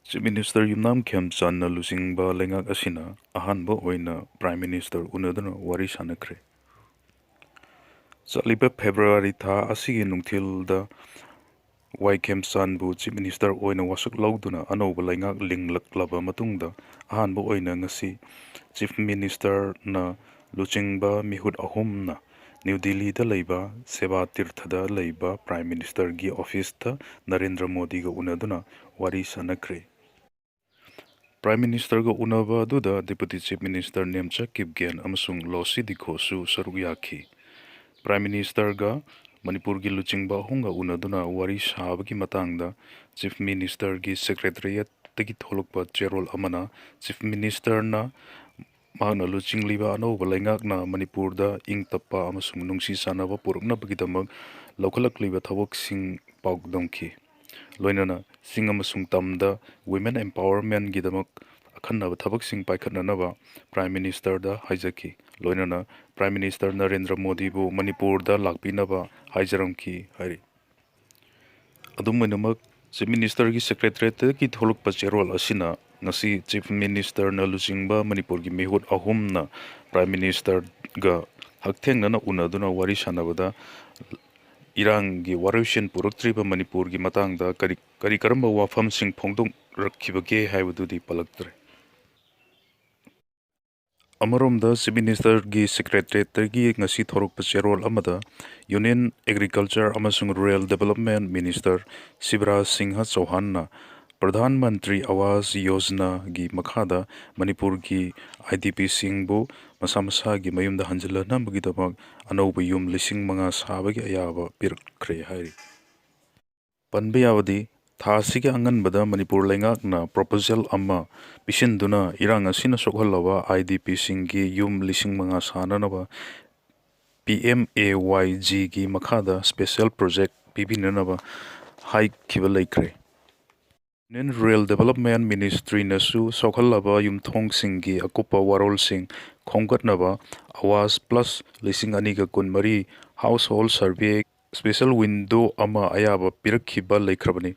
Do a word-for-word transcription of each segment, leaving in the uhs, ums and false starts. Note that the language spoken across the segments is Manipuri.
Chief Minister ꯌꯨꯝꯅꯥꯝ ꯈꯦꯝꯆꯥꯟꯅ ꯂꯨꯆꯤꯡꯕ ꯂꯩꯉꯥꯛ ꯑꯁꯤꯅ ꯑꯍꯥꯟꯕ ꯑꯣꯏꯅ Prime Minister ꯎꯅꯗꯨꯅ ꯋꯥꯔꯤ ꯁꯥꯟꯅꯈ꯭ꯔꯦ꯫ ꯆꯠꯂꯤꯕ February ꯊꯥ ꯑꯁꯤꯒꯤ ꯅꯨꯡꯊꯤꯜꯗ ꯋꯥꯏ ꯈꯦꯝꯆꯥꯟꯕꯨ Chief Minister ꯑꯣꯏꯅ ꯋꯥꯁꯛ ꯂꯧꯗꯨꯅ ꯑꯅꯧꯕ ꯂꯩꯉꯥꯛ ꯂꯤꯡꯂꯛꯂꯕ ꯃꯇꯨꯡꯗ ꯑꯍꯥꯟꯕ ꯑꯣꯏꯅ ꯉꯁꯤ Chief Ministerꯅ ꯂꯨꯆꯤꯡꯕ ꯃꯤꯍꯨꯠ ꯑꯍꯨꯝꯅ ꯅ꯭ꯌꯨ ꯗꯤꯜꯂꯤꯗ ꯂꯩꯕ ꯁꯦꯕꯥ ꯇꯤꯔꯊꯗ ꯂꯩꯕ Prime Ministerꯒꯤ officeꯇ ꯅꯔꯦꯟꯗ꯭ꯔ ꯃꯣꯗꯤꯒ ꯎꯅꯗꯨꯅ ꯋꯥꯔꯤ ꯁꯥꯟꯅꯈ꯭ꯔꯦ꯫ Prime Ministerꯒ ꯎꯅꯕ ꯑꯗꯨꯗ Deputy Chief Minister Nemcha Kipgen ꯑꯃꯁꯨꯡ ꯂꯣꯁꯤ ꯗꯤꯈꯣꯁꯨ ꯁꯔꯨꯛ ꯌꯥꯈꯤ꯫ Prime Ministerꯒ ꯃꯅꯤꯄꯨꯔꯒꯤ ꯂꯨꯆꯤꯡꯕ ꯑꯍꯨꯝꯒ ꯎꯅꯗꯨꯅ ꯋꯥꯔꯤ ꯁꯥꯕꯒꯤ ꯃꯇꯥꯡꯗ Chief Ministerꯒꯤ Secretariatꯇꯒꯤ ꯊꯣꯛꯂꯛꯄ ꯆꯦꯔꯣꯜ ꯑꯃꯅ Chief Ministerꯅ ꯃꯍꯥꯛꯅ ꯂꯨꯆꯤꯡꯂꯤꯕ ꯑꯅꯧꯕ ꯂꯩꯉꯥꯛꯅ ꯃꯅꯤꯄꯨꯔꯗ ꯏꯪ ꯇꯞꯄ ꯑꯃꯁꯨꯡ ꯅꯨꯡꯁꯤ ꯆꯥꯟꯅꯕ ꯄꯨꯔꯛꯅꯕꯒꯤꯗꯃꯛ ꯂꯧꯈꯠꯂꯛꯂꯤꯕ ꯊꯕꯛꯁꯤꯡ ꯄꯥꯎꯗꯝꯈꯤ꯫ ꯂꯣꯏꯅꯅ ꯆꯤꯡ ꯑꯃꯁꯨꯡ ꯇꯝꯗ women empowermentꯒꯤꯗꯃꯛ ꯑꯈꯟꯅꯕ ꯊꯕꯛꯁꯤꯡ ꯄꯥꯏꯈꯠꯅꯅꯕ Prime Ministerꯗ ꯍꯥꯏꯖꯈꯤ꯫ ꯂꯣꯏꯅꯅ Prime Minister ꯅꯔꯦꯟꯗ꯭ꯔ ꯃꯣꯗꯤꯕꯨ ꯃꯅꯤꯄꯨꯔꯗ ꯂꯥꯛꯄꯤꯅꯕ ꯍꯥꯏꯖꯔꯝꯈꯤ ꯍꯥꯏꯔꯤ꯫ ꯑꯗꯨꯝ ꯑꯣꯏꯅꯃꯛ, Chief Ministerꯒꯤ Secretariatꯇꯒꯤ ꯊꯣꯛꯂꯛꯄ ꯆꯦꯔꯣꯜ ꯑꯁꯤꯅ ꯉꯁꯤ Chief Ministerꯅ ꯂꯨꯆꯤꯡꯕ ꯃꯅꯤꯄꯨꯔꯒꯤ ꯃꯤꯍꯨꯠ ꯑꯍꯨꯝꯅ Prime Ministerꯒ ꯍꯛꯊꯦꯡꯅꯅ ꯎꯅꯗꯨꯅ ꯋꯥꯔꯤ ꯁꯥꯟꯅꯕꯗ ꯏꯔꯥꯡꯒꯤ ꯋꯥꯔꯣꯏꯁꯤꯟ ꯄꯨꯔꯛꯇ꯭ꯔꯤꯕ ꯃꯅꯤꯄꯨꯔꯒꯤ ꯃꯇꯥꯡꯗ ꯀꯔꯤ, ꯀꯔꯤ ꯀꯔꯝꯕ ꯋꯥꯐꯝꯁꯤꯡ ꯐꯣꯡꯗꯣꯛꯔꯛꯈꯤꯕꯒꯦ ꯍꯥꯏꯕꯗꯨꯗꯤ ꯄꯜꯂꯛꯇ꯭ꯔꯦ꯫ ꯑꯃꯔꯣꯝꯗ, Chief Ministerꯒꯤ Secretariatꯇꯒꯤ ꯉꯁꯤ ꯊꯣꯔꯛꯄ ꯆꯦꯔꯣꯜ ꯑꯃꯗ Union Agriculture ꯑꯃꯁꯨꯡ Rural Development Minister Shivraj Singh ꯆꯧꯍꯥꯟꯅ Pradhan Mantri ꯑꯋꯥꯁ ꯌꯣꯖꯅꯥꯒꯤ ꯃꯈꯥꯗ ꯃꯅꯤꯄꯨꯔꯒꯤ IDPꯁꯤꯡꯕꯨ ꯃꯁꯥ ꯃꯁꯥꯒꯤ ꯃꯌꯨꯝꯗ ꯍꯟꯖꯤꯜꯍꯟꯅꯕꯒꯤꯗꯃꯛ ꯑꯅꯧꯕ ꯌꯨꯝ ꯂꯤꯁꯤꯡ ꯃꯉꯥ ꯁꯥꯕꯒꯤ ꯑꯌꯥꯕ ꯄꯤꯔꯛꯈ꯭ꯔꯦ ꯍꯥꯏꯔꯤ꯫ ꯄꯟꯕ ꯌꯥꯕꯗꯤ, ꯊꯥ ꯑꯁꯤꯒꯤ ꯑꯉꯟꯕꯗ ꯃꯅꯤꯄꯨꯔ ꯂꯩꯉꯥꯛꯅ proposal ꯑꯃ ꯄꯤꯁꯤꯟꯗꯨꯅ ꯏꯔꯥꯡ ꯑꯁꯤꯅ ꯁꯣꯛꯍꯜꯂꯕ IDPꯁꯤꯡꯒꯤ ꯌꯨꯝ ꯂꯤꯁꯤꯡ ꯃꯉꯥ ꯁꯥꯅꯅꯕ PMAY-Gꯒꯤ ꯃꯈꯥꯗ special project ꯄꯤꯕꯤꯅꯅꯕ ꯍꯥꯏꯈꯤꯕ ꯂꯩꯈ꯭ꯔꯦ꯫ Union Rural Development Ministryꯅꯁꯨ ꯁꯣꯛꯍꯜꯂꯕ ꯌꯨꯝꯊꯣꯡꯁꯤꯡꯒꯤ ꯑꯀꯨꯞꯄ ꯋꯥꯔꯣꯜꯁꯤꯡ ꯈꯣꯝꯒꯠꯅꯕ ꯑꯋꯥꯁ ꯄ꯭ꯂꯁ ꯂꯤꯁꯤꯡ ꯑꯅꯤꯒ ꯀꯨꯟꯃꯔꯤ Household Survey special window ꯑꯃ ꯑꯌꯥꯕ ꯄꯤꯔꯛꯈꯤꯕ ꯂꯩꯈ꯭ꯔꯕꯅꯤ꯫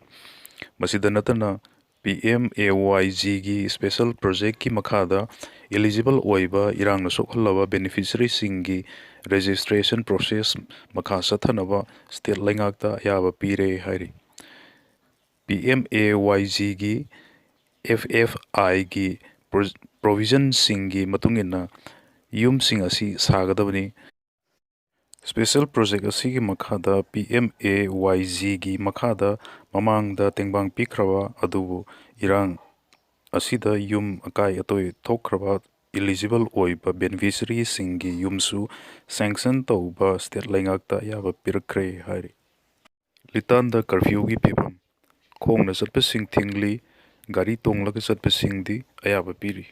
ꯃꯁꯤꯗ ꯅꯠꯇꯅ, ꯄꯤ ꯑꯦꯝ ꯑꯦ ꯋꯥꯏ ꯖꯤꯒꯤ special projectꯀꯤ ꯃꯈꯥꯗ eligible ꯑꯣꯏꯕ ꯏꯔꯥꯡꯅ ꯁꯣꯛꯍꯜꯂꯕ beneficiaryꯁꯤꯡꯒꯤ registration process ꯃꯈꯥ ꯆꯠꯊꯅꯕ state ꯂꯩꯉꯥꯛꯇ ꯑꯌꯥꯕ ꯄꯤꯔꯦ ꯍꯥꯏꯔꯤ꯫ ꯄꯤ ꯑꯦꯝ ꯑꯦ ꯋꯥꯏ ꯖꯤꯒꯤ F F Iꯒꯤ pro-, provisionꯁꯤꯡꯒꯤ ꯃꯇꯨꯡ ꯏꯟꯅ ꯌꯨꯝꯁꯤꯡ ꯑꯁꯤ ꯁꯥꯒꯗꯕꯅꯤ꯫ Special project ꯑꯁꯤꯒꯤ ꯃꯈꯥꯗ ꯄꯤ ꯑꯦꯝ ꯑꯦ ꯋꯥꯏ ꯖꯤꯒꯤ ꯃꯈꯥꯗ ꯃꯃꯥꯡꯗ ꯇꯦꯡꯕꯥꯡ ꯄꯤꯈ꯭ꯔꯕ ꯑꯗꯨꯕꯨ ꯏꯔꯥꯡ ꯑꯁꯤꯗ ꯌꯨꯝ ꯑꯀꯥꯏ ꯑꯇꯣꯏ ꯊꯣꯛꯈ꯭ꯔꯕ eligible ꯑꯣꯏꯕ beneficiaryꯁꯤꯡꯒꯤ ꯌꯨꯝꯁꯨ sanction ꯇꯧꯕ state ꯂꯩꯉꯥꯛꯇ ꯑꯌꯥꯕ ꯄꯤꯔꯛꯈ꯭ꯔꯦ ꯍꯥꯏꯔꯤ꯫ ꯂꯤꯇꯥꯟꯗ curfewꯒꯤ ꯐꯤꯕꯝ꯫ ꯈꯣꯡꯅ ꯆꯠꯄꯁꯤꯡ ꯊꯤꯡꯂꯤ, ꯒꯥꯔꯤ ꯇꯣꯡꯂꯒ ꯆꯠꯄꯁꯤꯡꯗꯤ ꯑꯌꯥꯕ ꯄꯤꯔꯤ꯫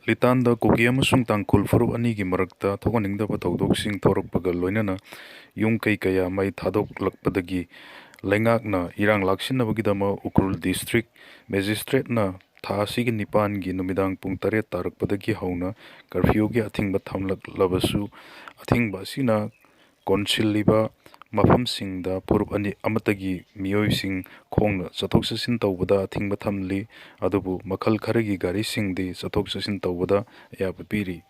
ꯂꯤꯇꯥꯟꯗ ꯀꯨꯀꯤ ꯑꯃꯁꯨꯡ ꯇꯥꯡꯈꯨꯜ ꯐꯨꯔꯨꯞ ꯑꯅꯤꯒꯤ ꯃꯔꯛꯇ ꯊꯣꯛꯍꯟꯅꯤꯡꯗꯕ ꯊꯧꯗꯣꯛꯁꯤꯡ ꯊꯣꯔꯛꯄꯒ ꯂꯣꯏꯅꯅ ꯌꯨꯝ ꯀꯩ ꯀꯌꯥ ꯃꯩ ꯊꯥꯗꯣꯛꯂꯛꯄꯗꯒꯤ ꯂꯩꯉꯥꯛꯅ ꯏꯔꯥꯡ ꯂꯥꯛꯁꯤꯟꯅꯕꯒꯤꯗꯃꯛ ꯎꯈ꯭ꯔꯨꯜ district magistrateꯅ ꯊꯥ ꯑꯁꯤꯒꯤ ꯅꯤꯄꯥꯟꯒꯤ ꯅꯨꯃꯤꯗꯥꯡ ꯄꯨꯡ ꯇꯔꯦꯠ ꯇꯥꯔꯛꯄꯗꯒꯤ ꯍꯧꯅ curfewꯒꯤ ꯑꯊꯤꯡꯕ ꯊꯝꯂꯛꯂꯕꯁꯨ, ꯑꯊꯤꯡꯕ ꯑꯁꯤꯅ ꯀꯣꯟꯁꯤꯜꯂꯤꯕ ꯃꯐꯝꯁꯤꯡꯗ ꯐꯨꯔꯨꯞ ꯑꯅꯤ ꯑꯃꯠꯇꯒꯤ ꯃꯤꯑꯣꯏꯁꯤꯡ ꯈꯣꯡꯅ ꯆꯠꯊꯣꯛ ꯆꯠꯁꯤꯟ ꯇꯧꯕꯗ ꯑꯊꯤꯡꯕ ꯊꯝꯂꯤ, ꯑꯗꯨꯕꯨ ꯃꯈꯜ ꯈꯔꯒꯤ ꯒꯥꯔꯤꯁꯤꯡꯗꯤ ꯆꯠꯊꯣꯛ ꯆꯠꯁꯤꯟ ꯇꯧꯕꯗ ꯑꯌꯥꯕ ꯄꯤꯔꯤ꯫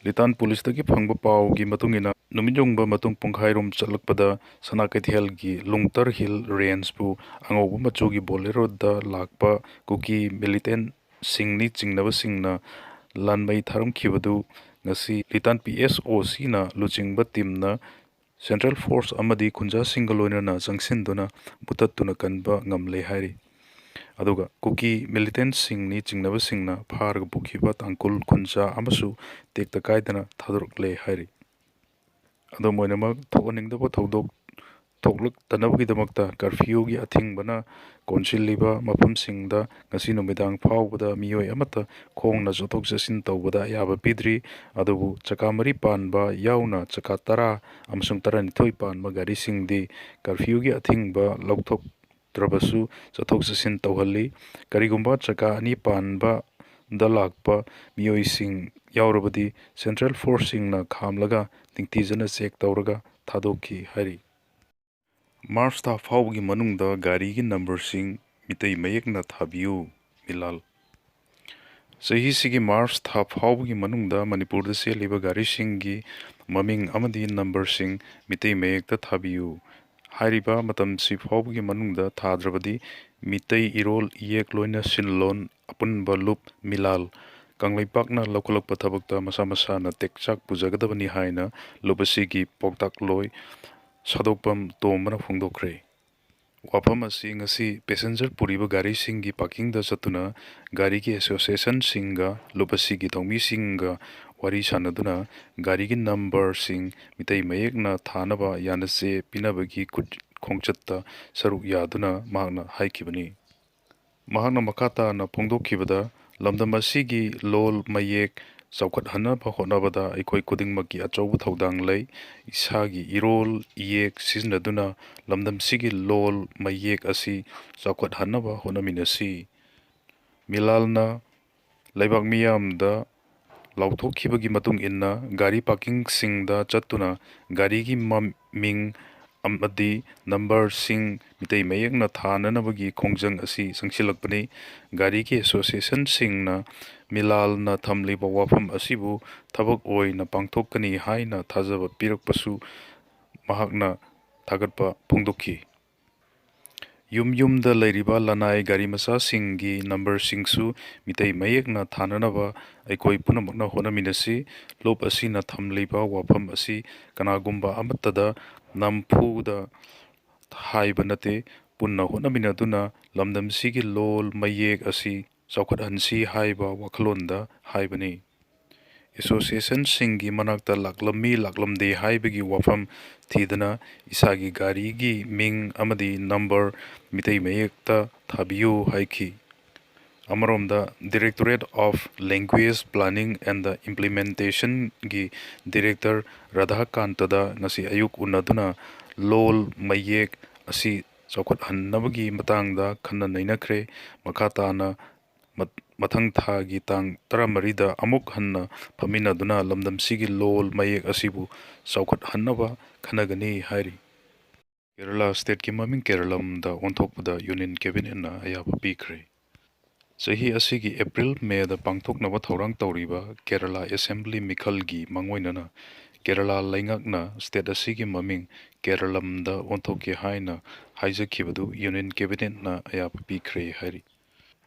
ꯂꯤꯇꯥꯟ ꯄꯨꯂꯤꯁꯇꯒꯤ ꯐꯪꯕ ꯄꯥꯎꯒꯤ ꯃꯇꯨꯡ ꯏꯟꯅ, ꯅꯨꯃꯤꯠ ꯌꯨꯡꯕ ꯃꯇꯨꯡ ꯄꯨꯡꯈꯥꯏꯔꯣꯝ ꯆꯠꯂꯛꯄꯗ ꯁꯅꯥ ꯀꯩꯊꯦꯜꯒꯤ ꯂꯨꯡꯇꯔ ꯍꯤꯜ ꯔꯦꯟꯖꯄꯨ ꯑꯉꯧꯕ ꯃꯆꯨꯒꯤ ꯕꯣꯂꯦꯔꯣꯗ ꯂꯥꯛꯄ ꯀꯨꯀꯤ ꯃꯤꯂꯤꯇꯦꯟꯁꯤꯡꯅꯤ ꯆꯤꯡꯅꯕꯁꯤꯡꯅ ꯂꯥꯟꯃꯩ ꯊꯥꯔꯝꯈꯤꯕꯗꯨ ꯉꯁꯤ ꯂꯤꯇꯥꯟ ꯄꯤ ꯑꯦꯁ ꯑꯣ ꯁꯤꯅ ꯂꯨꯆꯤꯡꯕ ꯇꯤꯝꯅ ꯁꯦꯟꯇ꯭ꯔꯦꯜ ꯐꯣꯔꯁ ꯑꯃꯗꯤ ꯈꯨꯟꯖꯥꯁꯤꯡꯒ ꯂꯣꯏꯅꯅ ꯆꯪꯁꯤꯟꯗꯨꯅ ꯃꯨꯊꯠꯇꯨꯅ ꯀꯟꯕ ꯉꯝꯂꯦ ꯍꯥꯏꯔꯤ꯫ ꯑꯗꯨꯒ ꯀꯨꯀꯤ ꯃꯤꯂꯤꯇꯦꯟꯁꯤꯡꯅꯤ ꯆꯤꯡꯅꯕꯁꯤꯡꯅ ꯐꯥꯔꯒ ꯄꯨꯈꯤꯕ ꯇꯥꯡꯈꯨꯜ ꯈꯨꯟꯖꯥ ꯑꯃꯁꯨ ꯇꯦꯛꯇ ꯀꯥꯏꯗꯅ ꯊꯥꯗꯣꯔꯛꯂꯦ ꯍꯥꯏꯔꯤ꯫ ꯑꯗꯨꯝ ꯑꯣꯏꯅꯃꯛ, ꯊꯣꯛꯍꯟꯅꯤꯡꯗꯕ ꯊꯧꯗꯣꯛ ꯊꯣꯛꯂꯛꯇꯅꯕꯒꯤꯗꯃꯛꯇ curfewꯒꯤ ꯑꯊꯤꯡꯕꯅ ꯀꯣꯟꯁꯤꯜꯂꯤꯕ ꯃꯐꯝꯁꯤꯡꯗ ꯉꯁꯤ ꯅꯨꯃꯤꯗꯥꯡ ꯐꯥꯎꯕꯗ ꯃꯤꯑꯣꯏ ꯑꯃꯠꯇ ꯈꯣꯡꯅ ꯆꯠꯊꯣꯛ ꯆꯠꯁꯤꯟ ꯇꯧꯕꯗ ꯑꯌꯥꯕ ꯄꯤꯗ꯭ꯔꯤ꯫ ꯑꯗꯨꯕꯨ ꯆꯀꯥ ꯃꯔꯤ ꯄꯥꯟꯕ ꯌꯥꯎꯅ ꯆꯀꯥ ꯇꯔꯥ ꯑꯃꯁꯨꯡ ꯇꯔꯥꯅꯤꯊꯣꯏ ꯄꯥꯟꯕ ꯒꯥꯔꯤꯁꯤꯡꯗꯤ curfewꯒꯤ ꯑꯊꯤꯡꯕ ꯂꯧꯊꯣꯛꯇ꯭ꯔꯕꯁꯨ ꯆꯠꯊꯣꯛ ꯆꯠꯁꯤꯟ ꯇꯧꯍꯜꯂꯤ꯫ ꯀꯔꯤꯒꯨꯝꯕ ꯆꯀꯥ ꯑꯅꯤ ꯄꯥꯟꯕꯗ ꯂꯥꯛꯄ ꯃꯤꯑꯣꯏꯁꯤꯡ ꯌꯥꯎꯔꯕꯗꯤ ꯁꯦꯟꯇ꯭ꯔꯦꯜ ꯐꯣꯔꯁꯁꯤꯡꯅ ꯈꯥꯝꯂꯒ ꯅꯤꯡꯊꯤꯖꯅ check ꯇꯧꯔꯒ ꯊꯥꯗꯣꯛꯈꯤ ꯍꯥꯏꯔꯤ꯫ ꯃꯥꯔꯆ ꯊꯥ ꯐꯥꯎꯕꯒꯤ ꯃꯅꯨꯡꯗ ꯒꯥꯔꯤꯒꯤ ꯅꯝꯕꯔꯁꯤꯡ ꯃꯤꯇꯩ ꯃꯌꯦꯛꯅ ꯊꯥꯕꯤꯌꯨ꯫ ꯃꯤꯂꯥꯜ꯫ ꯆꯍꯤꯁꯤꯒꯤ ꯃꯥꯔꯆ ꯊꯥ ꯐꯥꯎꯕꯒꯤ ꯃꯅꯨꯡꯗ ꯃꯅꯤꯄꯨꯔꯗ ꯆꯦꯜꯂꯤꯕ ꯒꯥꯔꯤꯁꯤꯡꯒꯤ ꯃꯃꯤꯡ ꯑꯃꯗꯤ ꯅꯝꯕꯔꯁꯤꯡ ꯃꯤꯇꯩ ꯃꯌꯦꯛꯇ ꯊꯥꯕꯤꯌꯨ꯫ ꯍꯥꯏꯔꯤꯕ ꯃꯇꯝꯁꯤ ꯐꯥꯎꯕꯒꯤ ꯃꯅꯨꯡꯗ ꯊꯥꯗ꯭ꯔꯕꯗꯤ ꯃꯤꯇꯩ ꯏꯔꯣꯜ ꯏꯌꯦꯛ ꯂꯣꯏꯅ ꯁꯤꯜꯂꯣꯟ ꯑꯄꯨꯟꯕ ꯂꯨꯞ ꯃꯤꯂꯥꯜ ꯀꯪꯂꯩꯄꯥꯛꯅ ꯂꯧꯈꯠꯂꯛꯄ ꯊꯕꯛꯇ ꯃꯁꯥ ꯃꯁꯥꯅ ꯇꯦꯛꯆꯥꯛ ꯄꯨꯖꯒꯗꯕꯅꯤ ꯍꯥꯏꯅ ꯂꯨꯞ ꯑꯁꯤꯒꯤ ꯄꯥꯎꯇꯥꯛꯂꯣꯏ ꯁꯥꯗꯣꯛꯄꯝ ꯇꯣꯝꯕꯅ ꯐꯣꯡꯗꯣꯛꯈ꯭ꯔꯦ꯫ ꯋꯥꯐꯝ ꯑꯁꯤ ꯉꯁꯤ ꯄꯦꯁꯦꯟꯖꯔ ꯄꯨꯔꯤꯕ ꯒꯥꯔꯤꯁꯤꯡꯒꯤ ꯄꯥꯔꯀꯤꯡꯗ ꯆꯠꯇꯨꯅ ꯒꯥꯔꯤꯒꯤ ꯑꯦꯁꯣꯁꯤꯌꯦꯁꯟꯁꯤꯡꯒ ꯂꯨꯞ ꯑꯁꯤꯒꯤ ꯊꯧꯃꯤꯁꯤꯡꯒ ꯋꯥꯔꯤ ꯁꯥꯅꯗꯨꯅ ꯒꯥꯔꯤꯒꯤ ꯅꯝꯕꯔꯁꯤꯡ ꯃꯤꯇꯩ ꯃꯌꯦꯛꯅ ꯊꯥꯅꯕ ꯌꯥꯅꯆꯦ ꯄꯤꯅꯕꯒꯤ ꯈꯨꯠ ꯈꯣꯡꯆꯠꯇ ꯁꯔꯨꯛ ꯌꯥꯗꯨꯅ ꯃꯍꯥꯛꯅ ꯍꯥꯏꯈꯤꯕꯅꯤ꯫ ꯃꯍꯥꯛꯅ ꯃꯈꯥ ꯇꯥꯅ ꯐꯣꯡꯗꯣꯛꯈꯤꯕꯗ, ꯂꯝꯗꯝ ꯑꯁꯤꯒꯤ ꯂꯣꯜ ꯃꯌꯦꯛ ꯆꯥꯎꯈꯠꯍꯟꯅꯕ ꯍꯣꯠꯅꯕꯗ ꯑꯩꯈꯣꯏ ꯈꯨꯗꯤꯡꯃꯛꯀꯤ ꯑꯆꯧꯕ ꯊꯧꯗꯥꯡ ꯂꯩ꯫ ꯏꯁꯥꯒꯤ ꯏꯔꯣꯜ ꯏꯌꯦꯛ ꯁꯤꯖꯤꯟꯅꯗꯨꯅ ꯂꯝꯗꯝꯁꯤꯒꯤ ꯂꯣꯜ ꯃꯌꯦꯛ ꯑꯁꯤ ꯆꯥꯎꯈꯠꯍꯟꯅꯕ ꯍꯣꯠꯅꯃꯤꯟꯅꯁꯤ꯫ ꯃꯤꯂꯥꯜꯅ ꯂꯩꯕꯥꯛ ꯃꯤꯌꯥꯝꯗ ꯂꯥꯎꯊꯣꯛꯈꯤꯕꯒꯤ ꯃꯇꯨꯡ ꯏꯟꯅ ꯒꯥꯔꯤ ꯄꯥꯔꯀꯤꯡꯁꯤꯡꯗ ꯆꯠꯇꯨꯅ ꯒꯥꯔꯤꯒꯤ ꯃꯃꯤꯡ ꯑꯃꯗꯤ ꯅꯝꯕꯔꯁꯤꯡ ꯃꯤꯇꯩ ꯃꯌꯦꯛꯅ ꯊꯥꯅꯅꯕꯒꯤ ꯈꯣꯡꯖꯪ ꯑꯁꯤ ꯆꯪꯁꯤꯜꯂꯛꯄꯅꯤ꯫ ꯒꯥꯔꯤꯒꯤ ꯑꯦꯁꯣꯁꯤꯌꯦꯁꯟꯁꯤꯡꯅ ꯃꯤꯂꯥꯜꯅ ꯊꯝꯂꯤꯕ ꯋꯥꯐꯝ ꯑꯁꯤꯕꯨ ꯊꯕꯛ ꯑꯣꯏꯅ ꯄꯥꯡꯊꯣꯛꯀꯅꯤ ꯍꯥꯏꯅ ꯊꯥꯖꯕ ꯄꯤꯔꯛꯄꯁꯨ ꯃꯍꯥꯛꯅ ꯊꯥꯒꯠꯄ ꯐꯣꯡꯗꯣꯛꯈꯤ꯫ ꯌꯨꯝ ꯌꯨꯝꯗ ꯂꯩꯔꯤꯕ ꯂꯅꯥꯏ ꯒꯥꯔꯤ ꯃꯆꯥꯁꯤꯡꯒꯤ ꯅꯝꯕꯔꯁꯤꯡꯁꯨ ꯃꯤꯇꯩ ꯃꯌꯦꯛꯅ ꯊꯥꯅꯅꯕ ꯑꯩꯈꯣꯏ ꯄꯨꯝꯅꯃꯛꯅ ꯍꯣꯠꯅꯃꯤꯟꯅꯁꯤ꯫ ꯂꯨꯞ ꯑꯁꯤꯅ ꯊꯝꯂꯤꯕ ꯋꯥꯐꯝ ꯑꯁꯤ ꯀꯅꯥꯒꯨꯝꯕ ꯑꯃꯠꯇꯗ ꯅꯝꯐꯨꯗ ꯍꯥꯏꯕ ꯅꯠꯇꯦ, ꯄꯨꯟꯅ ꯍꯣꯠꯅꯃꯤꯟꯅꯗꯨꯅ ꯂꯝꯗꯝꯁꯤꯒꯤ ꯂꯣꯜ ꯃꯌꯦꯛ ꯑꯁꯤ ꯆꯥꯎꯈꯠꯍꯟꯁꯤ ꯍꯥꯏꯕ ꯋꯥꯈꯜꯂꯣꯟꯗ ꯍꯥꯏꯕꯅꯤ꯫ ꯑꯦꯁꯣꯁꯤꯌꯦꯁꯟꯁꯤꯡꯒꯤ ꯃꯅꯥꯛꯇ ꯂꯥꯛꯂꯝꯃꯤ ꯂꯥꯛꯂꯝꯗꯦ ꯍꯥꯏꯕꯒꯤ ꯋꯥꯐꯝ ꯊꯤꯗꯅ ꯏꯁꯥꯒꯤ ꯒꯥꯔꯤꯒꯤ ꯃꯤꯡ ꯑꯃꯗꯤ ꯅꯝꯕꯔ ꯃꯤꯇꯩ ꯃꯌꯦꯛꯇ ꯊꯥꯕꯤꯌꯨ ꯍꯥꯏꯈꯤ꯫ ꯑꯃꯔꯣꯝꯗ, Directorate of Language Planning and Implementationꯒꯤ ꯗꯤꯔꯦꯛꯇꯔ ꯔꯥꯙꯥꯀꯥꯟꯇꯗ ꯉꯁꯤ ꯑꯌꯨꯛ ꯎꯅꯗꯨꯅ ꯂꯣꯜ ꯃꯌꯦꯛ ꯑꯁꯤ ꯆꯥꯎꯈꯠꯍꯟꯅꯕꯒꯤ ꯃꯇꯥꯡꯗ ꯈꯟꯅ ꯅꯩꯅꯈ꯭ꯔꯦ꯫ ꯃꯈꯥ ꯇꯥꯅ ꯃ-, ꯃꯊꯪ ꯊꯥꯒꯤ ꯇꯥꯡ ꯇꯔꯥꯃꯔꯤꯗ ꯑꯃꯨꯛ ꯍꯟꯅ ꯐꯝꯃꯤꯟꯅꯗꯨꯅ ꯂꯝꯗꯝꯁꯤꯒꯤ ꯂꯣꯜ ꯃꯌꯦꯛ ꯑꯁꯤꯕꯨ ꯆꯥꯎꯈꯠꯍꯟꯅꯕ ꯈꯟꯅꯒꯅꯤ ꯍꯥꯏꯔꯤ꯫ ꯀꯦꯔꯂꯥ ꯁ꯭ꯇꯦꯠꯀꯤ ꯃꯃꯤꯡ ꯀꯦꯔꯂꯝꯗ ꯑꯣꯟꯊꯣꯛꯄꯗ ꯌꯨꯅꯤꯌꯟ ꯀꯦꯕꯤꯅꯦꯠꯅ ꯑꯌꯥꯕ ꯄꯤꯈ꯭ꯔꯦ꯫ ꯆꯍꯤ ꯑꯁꯤꯒꯤ ꯑꯦꯄ꯭ꯔꯤꯜ ꯃꯦꯗ ꯄꯥꯡꯊꯣꯛꯅꯕ ꯊꯧꯔꯥꯡ ꯇꯧꯔꯤꯕ ꯀꯦꯔꯂꯥ ꯑꯦꯁꯦꯝꯕ꯭ꯂꯤ ꯃꯤꯈꯜꯒꯤ ꯃꯥꯡꯑꯣꯏꯅꯅ ꯀꯦꯔꯂꯥ ꯂꯩꯉꯥꯛꯅ ꯁ꯭ꯇꯦꯠ ꯑꯁꯤꯒꯤ ꯃꯃꯤꯡ ꯀꯦꯔꯂꯝꯗ ꯑꯣꯟꯊꯣꯛꯀꯦ ꯍꯥꯏꯅ ꯍꯥꯏꯖꯈꯤꯕꯗꯨ ꯌꯨꯅꯤꯌꯟ ꯀꯦꯕꯤꯅꯦꯠꯅ ꯑꯌꯥꯕ ꯄꯤꯈ꯭ꯔꯦ ꯍꯥꯏꯔꯤ꯫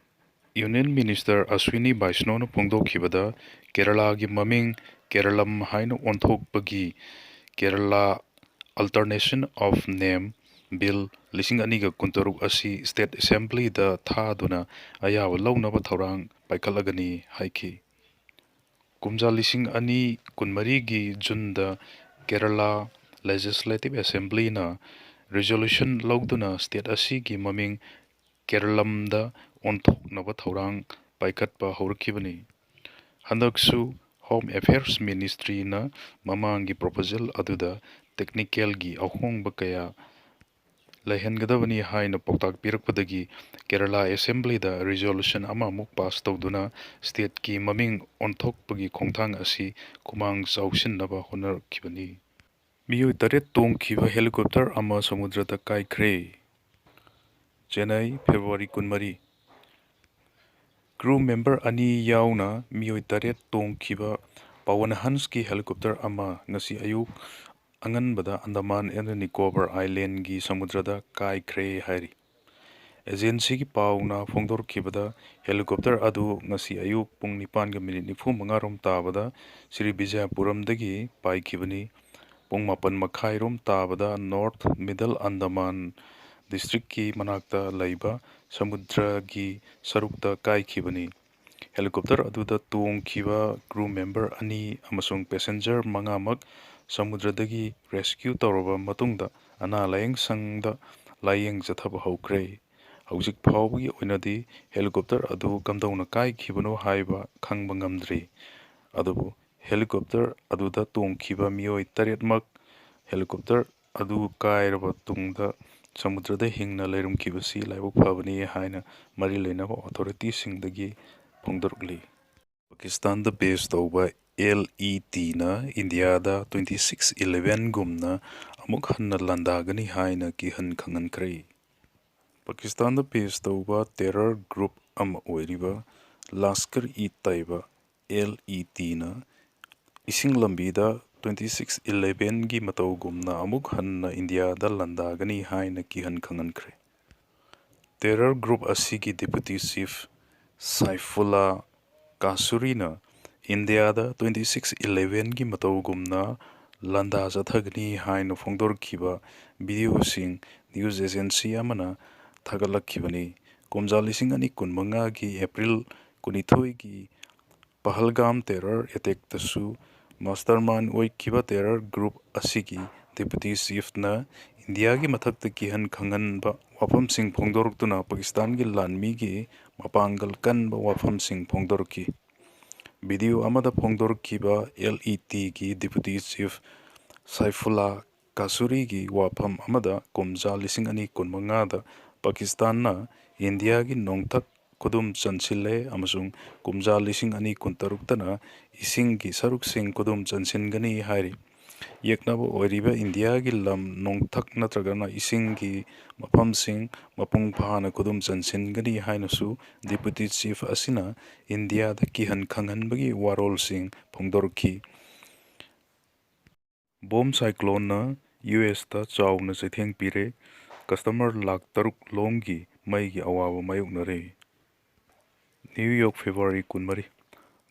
ꯌꯨꯅꯤꯌꯟ ꯃꯤꯅꯤꯁꯇꯔ ꯑꯁ꯭ꯋꯤꯅꯤ ꯕꯩꯁꯅꯣꯅ ꯐꯣꯡꯗꯣꯛꯈꯤꯕꯗ, ꯀꯦꯔꯂꯥꯒꯤ ꯃꯃꯤꯡ ꯀꯦꯔꯂꯝ ꯍꯥꯏꯅ ꯑꯣꯟꯊꯣꯛꯄꯒꯤ Kerala Alteration of Name Bill ꯂꯤꯁꯤꯡ ꯑꯅꯤꯒ ꯀꯨꯟꯇꯔꯨꯛ ꯑꯁꯤ ꯁ꯭ꯇꯦꯠ ꯑꯦꯁꯦꯝꯕ꯭ꯂꯤꯗ ꯊꯥꯗꯨꯅ ꯑꯌꯥꯕ ꯂꯧꯅꯕ ꯊꯧꯔꯥꯡ ꯄꯥꯏꯈꯠꯂꯒꯅꯤ ꯍꯥꯏꯈꯤ꯫ ꯀꯨꯝꯖꯥ ꯂꯤꯁꯤꯡ ꯑꯅꯤ ꯀꯨꯟꯃꯔꯤꯒꯤ ꯖꯨꯟꯗ ꯀꯦꯔꯂꯥ ꯂꯦꯖꯤꯁꯂꯦꯇꯤꯚ ꯑꯦꯁꯦꯝꯕ꯭ꯂꯤꯅ ꯔꯤꯖꯣꯂꯨꯁꯟ ꯂꯧꯗꯨꯅ ꯁ꯭ꯇꯦꯠ ꯑꯁꯤꯒꯤ ꯃꯃꯤꯡ ꯀꯦꯔꯂꯝꯗ ꯑꯣꯟꯊꯣꯛꯅꯕ ꯊꯧꯔꯥꯡ ꯄꯥꯏꯈꯠꯄ ꯍꯧꯔꯛꯈꯤꯕꯅꯤ꯫ ꯍꯟꯗꯛꯁꯨ ꯍꯣꯝ ꯑꯦꯐꯤꯌꯔꯁ ꯃꯤꯅꯤꯁꯇ꯭ꯔꯤꯅ ꯃꯃꯥꯡꯒꯤ ꯄ꯭ꯔꯣꯄꯣꯖꯦꯜ ꯑꯗꯨꯗ ꯇꯦꯛꯅꯤꯀꯦꯜꯒꯤ ꯑꯍꯣꯡꯕ ꯀꯌꯥ ꯂꯩꯍꯟꯒꯗꯕꯅꯤ ꯍꯥꯏꯅ ꯄꯥꯎꯇꯥꯛ ꯄꯤꯔꯛꯄꯗꯒꯤ ꯀꯦꯔꯂꯥ ꯑꯦꯁꯦꯝꯕ꯭ꯂꯤꯗ ꯔꯤꯖꯣꯂꯨꯁꯟ ꯑꯃꯃꯨꯛ ꯄꯥꯁ ꯇꯧꯗꯨꯅ ꯁ꯭ꯇꯦꯠꯀꯤ ꯃꯃꯤꯡ ꯑꯣꯟꯊꯣꯛꯄꯒꯤ ꯈꯣꯡꯊꯥꯡ ꯑꯁꯤ ꯈꯨꯃꯥꯡ ꯆꯥꯎꯁꯤꯟꯅꯕ ꯍꯣꯠꯅꯔꯛꯈꯤꯕꯅꯤ꯫ ꯃꯤꯑꯣꯏ ꯇꯔꯦꯠ ꯇꯣꯡꯈꯤꯕ ꯍꯦꯂꯤꯀꯣꯞꯇꯔ ꯑꯃ ꯁꯃꯨꯗ꯭ꯔꯗ ꯀꯥꯏꯈ꯭ꯔꯦ꯫ ꯆꯦꯟꯅꯥꯏ, ꯐꯦꯕ꯭ꯔꯨꯋꯥꯔꯤ ꯀꯨꯟꯃꯔꯤ꯫ ꯀ꯭ꯔꯨ ꯃꯦꯝꯕꯔ ꯑꯅꯤ ꯌꯥꯎꯅ ꯃꯤꯑꯣꯏ ꯇꯔꯦꯠ ꯇꯣꯡꯈꯤꯕ ꯄꯋꯟ ꯍꯟꯁꯀꯤ ꯍꯦꯂꯤꯀꯣꯞꯇꯔ ꯑꯃ ꯉꯁꯤ ꯑꯌꯨꯛ ꯑꯉꯟꯕꯗ ꯑꯟꯗꯃꯥꯟ ꯑꯦꯟ ꯅꯤꯀꯣꯕꯔ ꯑꯥꯏꯂꯦꯟꯒꯤ ꯁꯃꯨꯗ꯭ꯔꯗ ꯀꯥꯏꯈ꯭ꯔꯦ ꯍꯥꯏꯔꯤ꯫ ꯑꯦꯖꯦꯟꯁꯤꯒꯤ ꯄꯥꯎꯅ ꯐꯣꯡꯗꯣꯔꯛꯈꯤꯕꯗ, ꯍꯦꯂꯤꯀꯣꯞꯇꯔ ꯑꯗꯨ ꯉꯁꯤ ꯑꯌꯨꯛ ꯄꯨꯡ ꯅꯤꯄꯥꯟꯒ ꯃꯤꯅꯤꯠ ꯅꯤꯐꯨ ꯃꯉꯥ ꯔꯣꯝ ꯇꯥꯕꯗ ꯁ꯭ꯔꯤ ꯕꯤꯖꯌꯄꯨꯔꯝꯗꯒꯤ ꯄꯥꯏꯈꯤꯕꯅꯤ꯫ ꯄꯨꯡ ꯃꯥꯄꯟ ꯃꯈꯥꯏ ꯔꯣꯝ ꯇꯥꯕꯗ ꯅꯣꯔꯠ ꯃꯤꯗꯜ ꯑꯟꯗꯃꯥꯟ ꯗꯤꯁꯇ꯭ꯔꯤꯛꯀꯤ ꯃꯅꯥꯛꯇ ꯂꯩꯕ ꯁꯃꯨꯗ꯭ꯔꯒꯤ ꯁꯔꯨꯛꯇ ꯀꯥꯏꯈꯤꯕꯅꯤ꯫ ꯍꯦꯂꯤꯀꯣꯞꯇꯔ ꯑꯗꯨꯗ ꯇꯣꯡꯈꯤꯕ ꯀ꯭ꯔꯨ ꯃꯦꯝꯕꯔ ꯑꯅꯤ ꯑꯃꯁꯨꯡ ꯄꯦꯁꯦꯟꯖꯔ ꯃꯉꯥꯃꯛ ꯁꯃꯨꯗ꯭ꯔꯗꯒꯤ ꯔꯦꯁꯀ꯭ꯌꯨ ꯇꯧꯔꯕ ꯃꯇꯨꯡꯗ ꯑꯅꯥ ꯂꯥꯌꯦꯡ ꯁꯪꯗ ꯂꯥꯌꯦꯡ ꯆꯠꯊꯕ ꯍꯧꯈ꯭ꯔꯦ꯫ ꯍꯧꯖꯤꯛ ꯐꯥꯎꯕꯒꯤ ꯑꯣꯏꯅꯗꯤ ꯍꯦꯂꯤꯀꯣꯞꯇꯔ ꯑꯗꯨ ꯀꯝꯗꯧꯅ ꯀꯥꯏꯈꯤꯕꯅꯣ ꯍꯥꯏꯕ ꯈꯪꯕ ꯉꯝꯗ꯭ꯔꯤ꯫ ꯑꯗꯨꯕꯨ ꯍꯦꯂꯤꯀꯣꯞꯇꯔ ꯑꯗꯨꯗ ꯇꯣꯡꯈꯤꯕ ꯃꯤꯑꯣꯏ ꯇꯔꯦꯠꯃꯛ ꯍꯦꯂꯤꯀꯣꯞꯇꯔ ꯑꯗꯨ ꯀꯥꯏꯔꯕ ꯇꯨꯡꯗ ꯁꯃꯨꯗ꯭ꯔꯗ ꯍꯤꯡꯅ ꯂꯩꯔꯝꯈꯤꯕꯁꯤ ꯂꯥꯏꯕꯛ ꯐꯕꯅꯤ ꯍꯥꯏꯅ ꯃꯔꯤ ꯂꯩꯅꯕ ꯑꯣꯊꯣꯔꯤꯇꯤꯁꯤꯡꯗꯒꯤ ꯐꯣꯡꯗꯣꯔꯛꯂꯤ꯫ ꯄꯥꯀꯤꯁꯇꯥꯟꯗ ꯕꯦꯁ ꯇꯧꯕ ꯑꯦꯜ ꯏ ꯇꯤꯅ ꯏꯟꯗꯤꯌꯥꯗ twenty six eleven ꯒꯨꯝꯅ ꯑꯃꯨꯛ ꯍꯟꯅ ꯂꯥꯟꯗꯥꯒꯅꯤ ꯍꯥꯏꯅ ꯀꯤꯍꯟ ꯈꯪꯍꯟꯈ꯭ꯔꯦ꯫ ꯄꯥꯀꯤꯁꯇꯥꯟꯗ ꯄꯦꯁ ꯇꯧꯕ ꯇꯦꯔꯔ ꯒ꯭ꯔꯨꯞ ꯑꯃ ꯑꯣꯏꯔꯤꯕ ꯂꯥꯁꯀꯔ ꯏ ꯇꯩꯕ, ꯑꯦꯜ ꯏ ꯇꯤꯅ ꯏꯁꯤꯡ ꯂꯝꯕꯤꯗ twenty six elevenꯒꯤ ꯃꯇꯧꯒꯨꯝꯅ ꯑꯃꯨꯛ ꯍꯟꯅ ꯏꯟꯗꯤꯌꯥꯗ ꯂꯥꯟꯗꯥꯒꯅꯤ ꯍꯥꯏꯅ ꯀꯤꯍꯟ ꯈꯪꯍꯟꯈ꯭ꯔꯦ꯫ ꯇꯦꯔꯔ ꯒ꯭ꯔꯨꯞ ꯑꯁꯤꯒꯤ ꯗꯦꯄꯨꯇꯤ ꯆꯤꯐ ꯁꯥꯏꯐꯨꯜꯂꯥ ꯀꯥꯁꯨꯔꯤꯅ ꯏꯟꯗꯤꯌꯥꯗ twenty six elevenꯒꯤ ꯃꯇꯧꯒꯨꯝꯅ ꯂꯥꯟꯗꯥ ꯆꯠꯊꯒꯅꯤ ꯍꯥꯏꯅ ꯐꯣꯡꯗꯣꯔꯛꯈꯤꯕ ꯚꯤꯗꯤꯑꯣꯁꯤꯡ ꯅ꯭ꯌꯨꯁ ꯑꯦꯖꯦꯟꯁꯤ ꯑꯃꯅ ꯊꯥꯒꯠꯂꯛꯈꯤꯕꯅꯤ꯫ ꯀꯨꯝꯖꯥ ꯂꯤꯁꯤꯡ ꯑꯅꯤ ꯀꯨꯟꯃꯉꯥꯒꯤ ꯑꯦꯄ꯭ꯔꯤꯜ ꯀꯨꯟꯅꯤꯊꯣꯏꯒꯤ ꯄꯍꯜꯒꯥꯝ ꯇꯦꯔꯔ ꯑꯦꯇꯦꯛꯇꯁꯨ ꯃꯥꯁꯇꯔ ꯃꯥꯏꯟ ꯑꯣꯏꯈꯤꯕ ꯇꯦꯔꯔ ꯒ꯭ꯔꯨꯞ ꯑꯁꯤꯒꯤ ꯗꯦꯄꯨꯇꯤ ꯆꯤꯐꯅ ꯏꯟꯗꯤꯌꯥꯒꯤ ꯃꯊꯛꯇ ꯀꯤꯍꯟ ꯈꯪꯍꯟꯕ ꯋꯥꯐꯝꯁꯤꯡ ꯐꯣꯡꯗꯣꯔꯛꯇꯨꯅ ꯄꯥꯀꯤꯁꯇꯥꯟꯒꯤ ꯂꯥꯟꯃꯤꯒꯤ ꯃꯄꯥꯡꯒꯜ ꯀꯟꯕ ꯋꯥꯐꯝꯁꯤꯡ ꯐꯣꯡꯗꯣꯔꯛꯈꯤ꯫ ꯚꯤꯗꯤꯑꯣ ꯑꯃꯗ ꯐꯣꯡꯗꯣꯔꯛꯈꯤꯕ ꯑꯦꯜ ꯏ ꯇꯤꯒꯤ ꯗꯦꯄꯨꯇꯤ ꯆꯤꯐ ꯁꯥꯏꯐꯨꯜꯂꯥ ꯀꯥꯁꯨꯔꯤꯒꯤ ꯋꯥꯐꯝ ꯑꯃꯗ ꯀꯨꯝꯖꯥ ꯂꯤꯁꯤꯡ ꯑꯅꯤ ꯀꯨꯟꯃꯉꯥꯗ ꯄꯥꯀꯤꯁꯇꯥꯟꯅ ꯏꯟꯗꯤꯌꯥꯒꯤ ꯅꯣꯡꯊꯛ ꯈꯨꯗꯨꯝ ꯆꯟꯁꯤꯜꯂꯦ ꯑꯃꯁꯨꯡ ꯀꯨꯝꯖꯥ ꯂꯤꯁꯤꯡ ꯑꯅꯤ ꯀꯨꯟꯇꯔꯨꯛꯇꯅ ꯏꯁꯤꯡꯒꯤ ꯁꯔꯨꯛꯁꯤꯡ ꯈꯨꯗꯨꯝ ꯆꯟꯁꯤꯟꯒꯅꯤ ꯍꯥꯏꯔꯤ꯫ ꯌꯦꯛꯅꯕ ꯑꯣꯏꯔꯤꯕ ꯏꯟꯗꯤꯌꯥꯒꯤ ꯂꯝ ꯅꯣꯡꯊꯛ ꯅꯠꯇ꯭ꯔꯒꯅ ꯏꯁꯤꯡꯒꯤ ꯃꯐꯝꯁꯤꯡ ꯃꯄꯨꯡ ꯐꯥꯅ ꯈꯨꯗꯨꯝ ꯆꯟꯁꯤꯟꯒꯅꯤ ꯍꯥꯏꯅꯁꯨ ꯗꯦꯄꯨꯇꯤ ꯆꯤꯐ ꯑꯁꯤꯅ ꯏꯟꯗꯤꯌꯥꯗ ꯀꯤꯍꯟ ꯈꯪꯍꯟꯕꯒꯤ ꯋꯥꯔꯣꯜꯁꯤꯡ ꯐꯣꯡꯗꯣꯔꯛꯈꯤ꯫ ꯕꯣꯝ ꯁꯥꯏꯀ꯭ꯂꯣꯟꯅ ꯌꯨ ꯑꯦꯁꯇ ꯆꯥꯎꯅ ꯆꯩꯊꯦꯡ ꯄꯤꯔꯦ꯫ ꯀꯁꯇꯃꯔ ꯂꯥꯈ ꯇꯔꯨꯛ ꯂꯣꯝꯒꯤ ꯃꯩꯒꯤ ꯑꯋꯥꯕ ꯃꯥꯌꯣꯛꯅꯔꯦ꯫ ꯅ꯭ꯌꯨ ꯌꯣꯔꯛ, ꯐꯦꯕ꯭ꯔꯨꯋꯥꯔꯤ ꯀꯨꯟꯃꯔꯤ꯫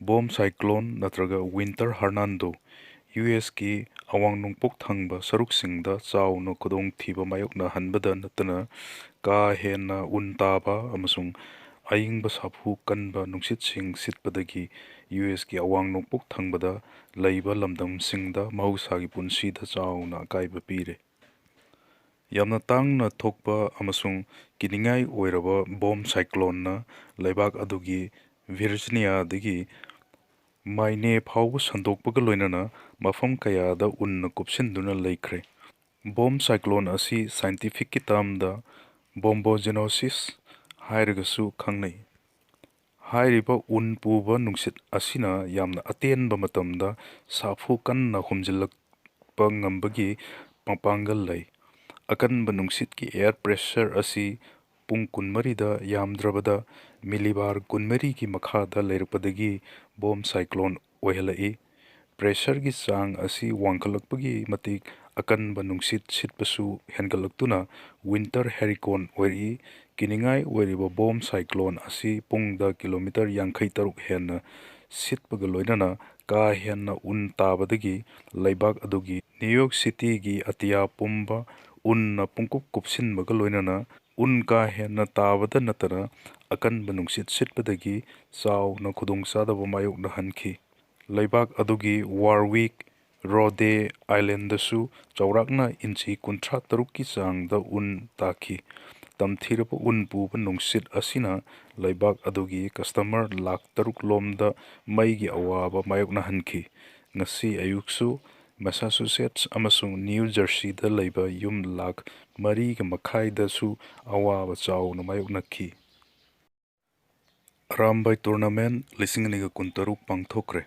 ꯕꯣꯝ ꯁꯥꯏꯀ꯭ꯂꯣꯟ ꯅꯠꯇ꯭ꯔꯒ ꯋꯤꯟꯇꯔ ꯍꯔꯅꯥꯟꯗꯣ ꯌꯨ ꯑꯦꯁꯀꯤ ꯑꯋꯥꯡ ꯅꯣꯡꯄꯣꯛ ꯊꯪꯕ ꯁꯔꯨꯛꯁꯤꯡꯗ ꯆꯥꯎꯅ ꯈꯨꯗꯣꯡꯊꯤꯕ ꯃꯥꯌꯣꯛꯅꯍꯟꯕꯗ ꯅꯠꯇꯅ ꯀꯥ ꯍꯦꯟꯅ ꯎꯟ ꯇꯥꯕ ꯑꯃꯁꯨꯡ ꯑꯏꯪꯕ ꯁꯥꯐꯨ ꯀꯟꯕ ꯅꯨꯡꯁꯤꯠꯁꯤꯡ ꯁꯤꯠꯄꯗꯒꯤ ꯌꯨ ꯑꯦꯁꯀꯤ ꯑꯋꯥꯡ ꯅꯣꯡꯄꯣꯛ ꯊꯪꯕꯗ ꯂꯩꯕ ꯂꯝꯗꯝꯁꯤꯡꯗ ꯃꯍꯧꯁꯥꯒꯤ ꯄꯨꯟꯁꯤꯗ ꯆꯥꯎꯅ ꯑꯀꯥꯏꯕ ꯄꯤꯔꯦ꯫ ꯌꯥꯝꯅ ꯇꯥꯡꯅ ꯊꯣꯛꯄ ꯑꯃꯁꯨꯡ ꯀꯤꯅꯤꯡꯉꯥꯏ ꯑꯣꯏꯔꯕ ꯕꯣꯝ ꯁꯥꯏꯀ꯭ꯂꯣꯟꯅ ꯂꯩꯕꯥꯛ ꯑꯗꯨꯒꯤ ꯚꯤꯔꯖꯤꯅꯤꯌꯥꯗꯒꯤ ꯃꯥꯏꯅꯦ ꯐꯥꯎꯕ ꯁꯟꯗꯣꯛꯄꯒ ꯂꯣꯏꯅꯅ ꯃꯐꯝ ꯀꯌꯥꯗ ꯎꯟꯅ ꯀꯨꯞꯁꯤꯟꯗꯨꯅ ꯂꯩꯈ꯭ꯔꯦ꯫ ꯕꯣꯝ ꯁꯥꯏꯀ꯭ꯂꯣꯟ ꯑꯁꯤ ꯁꯥꯏꯟꯇꯤꯐꯤꯛꯀꯤ ꯇꯥꯝꯗ ꯕꯣꯝꯕꯣꯖꯦꯅꯣꯁꯤꯁ ꯍꯥꯏꯔꯒꯁꯨ ꯈꯪꯅꯩ꯫ ꯍꯥꯏꯔꯤꯕ ꯎꯟ ꯄꯨꯕ ꯅꯨꯡꯁꯤꯠ ꯑꯁꯤꯅ ꯌꯥꯝꯅ ꯑꯇꯦꯟꯕ ꯃꯇꯝꯗ ꯁꯥꯐꯨ ꯀꯟꯅ ꯍꯨꯝꯖꯤꯜꯂꯛꯄ ꯉꯝꯕꯒꯤ ꯃꯄꯥꯡꯒꯜ ꯂꯩ꯫ ꯑꯀꯟꯕ ꯅꯨꯡꯁꯤꯠꯀꯤ air pressure ꯑꯁꯤ ꯄꯨꯡ ꯀꯨꯟꯃꯔꯤꯗ ꯌꯥꯝꯗ꯭ꯔꯕꯗ millibar ꯀꯨꯟꯃꯔꯤꯒꯤ ꯃꯈꯥꯗ ꯂꯩꯔꯛꯄꯗꯒꯤ bomb cyclone ꯑꯣꯏꯍꯜꯂꯛꯏ꯫ Pressureꯒꯤ ꯆꯥꯡ ꯑꯁꯤ ꯋꯥꯡꯈꯠꯂꯛꯄꯒꯤ ꯃꯇꯤꯛ ꯑꯀꯟꯕ ꯅꯨꯡꯁꯤꯠ ꯁꯤꯠꯄꯁꯨ ꯍꯦꯟꯒꯠꯂꯛꯇꯨꯅ winter hurricane ꯑꯣꯏꯔꯛꯏ꯫ ꯀꯤꯅꯤꯡꯉꯥꯏ ꯑꯣꯏꯔꯤꯕ bomb cyclone ꯑꯁꯤ ꯄꯨꯡꯗ kilometre ꯌꯥꯡꯈꯩ ꯇꯔꯨꯛ ꯍꯦꯟꯅ ꯁꯤꯠꯄꯒ ꯂꯣꯏꯅꯅ ꯀꯥ ꯍꯦꯟꯅ ꯎꯟ ꯇꯥꯕꯗꯒꯤ ꯂꯩꯕꯥꯛ ꯑꯗꯨꯒꯤ New York Cityꯒꯤ ꯑꯇꯤꯌꯥ ꯄꯨꯝꯕ ꯎꯟꯅ ꯄꯨꯡꯀꯨꯞ ꯀꯨꯞꯁꯤꯟꯕꯒ ꯂꯣꯏꯅꯅ ꯎꯟ ꯀꯥ ꯍꯦꯟꯅ ꯇꯥꯕꯗ ꯅꯠꯇꯅ ꯑꯀꯟꯕ ꯅꯨꯡꯁꯤꯠ ꯁꯤꯠꯄꯗꯒꯤ ꯆꯥꯎꯅ ꯈꯨꯗꯣꯡꯆꯥꯗꯕ ꯃꯥꯌꯣꯛꯅꯍꯟꯈꯤ꯫ ꯂꯩꯕꯥꯛ ꯑꯗꯨꯒꯤ Warwick, Rhode Islandꯗꯁꯨ ꯆꯥꯎꯔꯥꯛꯅ ꯏꯟꯆꯤ ꯀꯨꯟꯊ꯭ꯔꯥ ꯇꯔꯨꯛꯀꯤ ꯆꯥꯡꯗ ꯎꯟ ꯇꯥꯈꯤ꯫ ꯇꯝꯊꯤꯔꯕ ꯎꯟ ꯄꯨꯕ ꯅꯨꯡꯁꯤꯠ ꯑꯁꯤꯅ ꯂꯩꯕꯥꯛ ꯑꯗꯨꯒꯤ customer ꯂꯥꯈ ꯇꯔꯨꯛ ꯂꯣꯝꯗ ꯃꯩꯒꯤ ꯑꯋꯥꯕ ꯃꯥꯌꯣꯛꯅꯍꯟꯈꯤ꯫ ꯉꯁꯤ ꯑꯌꯨꯛꯁꯨ Massachusetts ꯑꯃꯁꯨꯡ New Jerseyꯗ ꯂꯩꯕ ꯌꯨꯝ ꯂꯥꯈ ꯃꯔꯤꯒ ꯃꯈꯥꯏꯗꯁꯨ ꯑꯋꯥꯕ ꯆꯥꯎꯅ ꯃꯥꯌꯣꯛꯅꯈꯤ꯫ ꯑꯔꯥꯝꯕꯥꯏ tournament ꯂꯤꯁꯤꯡ ꯑꯅꯤꯒ ꯀꯨꯟꯇꯔꯨꯛ ꯄꯥꯡꯊꯣꯛꯈ꯭ꯔꯦ꯫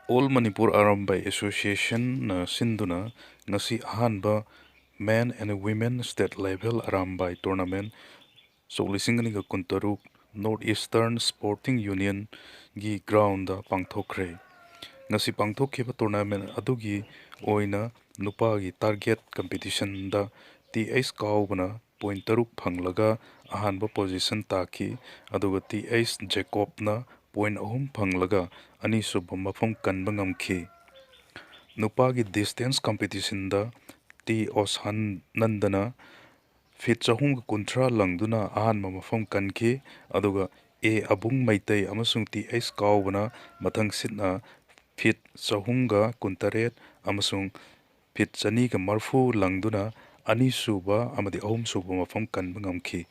All Manipur Arambai Associationꯅ ꯁꯤꯟꯗꯨꯅ ꯉꯁꯤ ꯑꯍꯥꯟꯕ Men and Women State Level Arambai tournament ꯁꯣꯛ ꯂꯤꯁꯤꯡ ꯑꯅꯤꯒ ꯀꯨꯟꯇꯔꯨꯛ North Eastern Sporting Unionꯒꯤ groundꯗ ꯄꯥꯡꯊꯣꯛꯈ꯭ꯔꯦ꯫ ꯉꯁꯤ ꯄꯥꯡꯊꯣꯛꯈꯤꯕ tournament ꯑꯗꯨꯒꯤ ꯑꯣꯏꯅ ꯅꯨꯄꯥꯒꯤ target competitionꯗ ꯇꯤ ꯑꯩꯆ ꯀꯥꯎꯕꯅ point ꯇꯔꯨꯛ ꯐꯪꯂꯒ ꯑꯍꯥꯟꯕ position ꯇꯥꯈꯤ, ꯑꯗꯨꯒ ꯇꯤ ꯑꯩꯆ ꯖꯦꯀꯣꯕꯅ point ꯑꯍꯨꯝ ꯐꯪꯂꯒ ꯑꯅꯤꯁꯨꯕ ꯃꯐꯝ ꯀꯟꯕ ꯉꯝꯈꯤ꯫ ꯅꯨꯄꯥꯒꯤ distance competitionꯗ ꯇꯤ ꯑꯣꯁꯥꯅꯟꯗꯅ feet ꯆꯍꯨꯝꯒ ꯀꯨꯟꯊ꯭ꯔꯥ ꯂꯪꯗꯨꯅ ꯑꯍꯥꯟꯕ ꯃꯐꯝ ꯀꯟꯈꯤ, ꯑꯗꯨꯒ ꯑꯦ ꯑꯕꯨꯡ ꯃꯩꯇꯩ ꯑꯃꯁꯨꯡ ꯇꯤ ꯑꯩꯆ ꯀꯥꯎꯕꯅ ꯃꯊꯪ ꯁꯤꯠꯅ feet ꯆꯍꯨꯝꯒ ꯀꯨꯟꯇꯔꯦꯠ ꯑꯃꯁꯨꯡ feet ꯆꯅꯤꯒ ꯃꯔꯤꯐꯨ ꯂꯪꯗꯨꯅ ꯑꯅꯤꯁꯨꯕ ꯑꯃꯗꯤ ꯑꯍꯨꯝꯁꯨꯕ ꯃꯐꯝ ꯀꯟꯕ ꯉꯝꯈꯤ꯫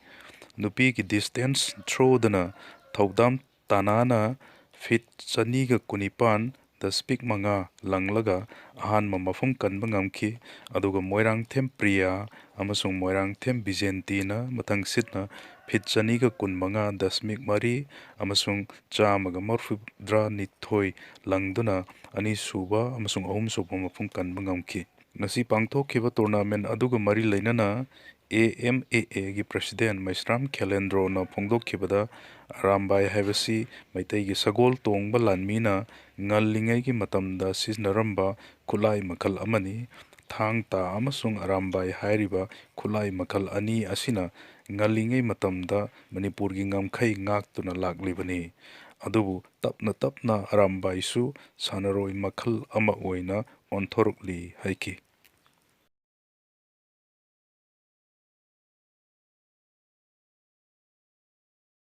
ꯅꯨꯄꯤꯒꯤ distance throwꯗꯅ ꯊꯧꯗꯥꯝ ꯇꯥꯅꯥꯅ feet ꯆꯅꯤꯒ ꯀꯨꯟꯅꯤꯄꯥꯟ ꯗꯁꯃꯤꯛ ꯃꯉꯥ ꯂꯪꯂꯒ ꯑꯍꯥꯟꯕ ꯃꯐꯝ ꯀꯟꯕ ꯉꯝꯈꯤ, ꯑꯗꯨꯒ ꯃꯣꯏꯔꯥꯡꯊꯦꯝ ꯄ꯭ꯔꯤꯌꯥ ꯑꯃꯁꯨꯡ ꯃꯣꯏꯔꯥꯡꯊꯦꯝ ꯕꯤꯖꯦꯟꯇꯤꯅ ꯃꯊꯪ ꯁꯤꯠꯅ feet ꯆꯅꯤꯒ ꯀꯨꯟꯃꯉꯥ ꯗꯁꯃꯤꯛ ꯃꯔꯤ ꯑꯃꯁꯨꯡ ꯆꯥꯝꯃꯒ ꯃꯔꯤꯐꯨꯇꯔꯥꯅꯤꯊꯣꯏ ꯂꯪꯗꯨꯅ ꯑꯅꯤꯁꯨꯕ ꯑꯃꯁꯨꯡ ꯑꯍꯨꯝꯁꯨꯕ ꯃꯐꯝ ꯀꯟꯕ ꯉꯝꯈꯤ꯫ ꯉꯁꯤ ꯄꯥꯡꯊꯣꯛꯈꯤꯕ tournament ꯑꯗꯨꯒ ꯃꯔꯤ ꯂꯩꯅꯅ A M A Aꯒꯤ president ꯃꯩꯁ꯭ꯔꯥꯝ ꯈꯦꯂꯦꯟꯗ꯭ꯔꯣꯅ ꯐꯣꯡꯗꯣꯛꯈꯤꯕꯗ, Arambai ꯍꯥꯏꯕꯁꯤ ꯃꯩꯇꯩꯒꯤ ꯁꯒꯣꯜ ꯇꯣꯡꯕ ꯂꯥꯟꯃꯤꯅ ꯉꯜꯂꯤꯉꯩꯒꯤ ꯃꯇꯝꯗ ꯁꯤꯖꯤꯟꯅꯔꯝꯕ ꯈꯨꯠꯂꯥꯏ ꯃꯈꯜ ꯑꯃꯅꯤ꯫ ꯊꯥꯡ ꯇꯥ ꯑꯃꯁꯨꯡ ꯑꯔꯥꯝꯕꯥꯏ ꯍꯥꯏꯔꯤꯕ ꯈꯨꯠꯂꯥꯏ ꯃꯈꯜ ꯑꯅꯤ ꯑꯁꯤꯅ ꯉꯜꯂꯤꯉꯩ ꯃꯇꯝꯗ ꯃꯅꯤꯄꯨꯔꯒꯤ ꯉꯝꯈꯩ ꯉꯥꯛꯇꯨꯅ ꯂꯥꯛꯂꯤꯕꯅꯤ꯫ ꯑꯗꯨꯕꯨ ꯇꯞꯅ ꯇꯞꯅ ꯑꯔꯥꯝꯕꯥꯏꯁꯨ ꯁꯥꯟꯅꯔꯣꯏ ꯃꯈꯜ ꯑꯃ ꯑꯣꯏꯅ ꯑꯣꯟꯊꯣꯔꯛꯂꯤ ꯍꯥꯏꯈꯤ꯫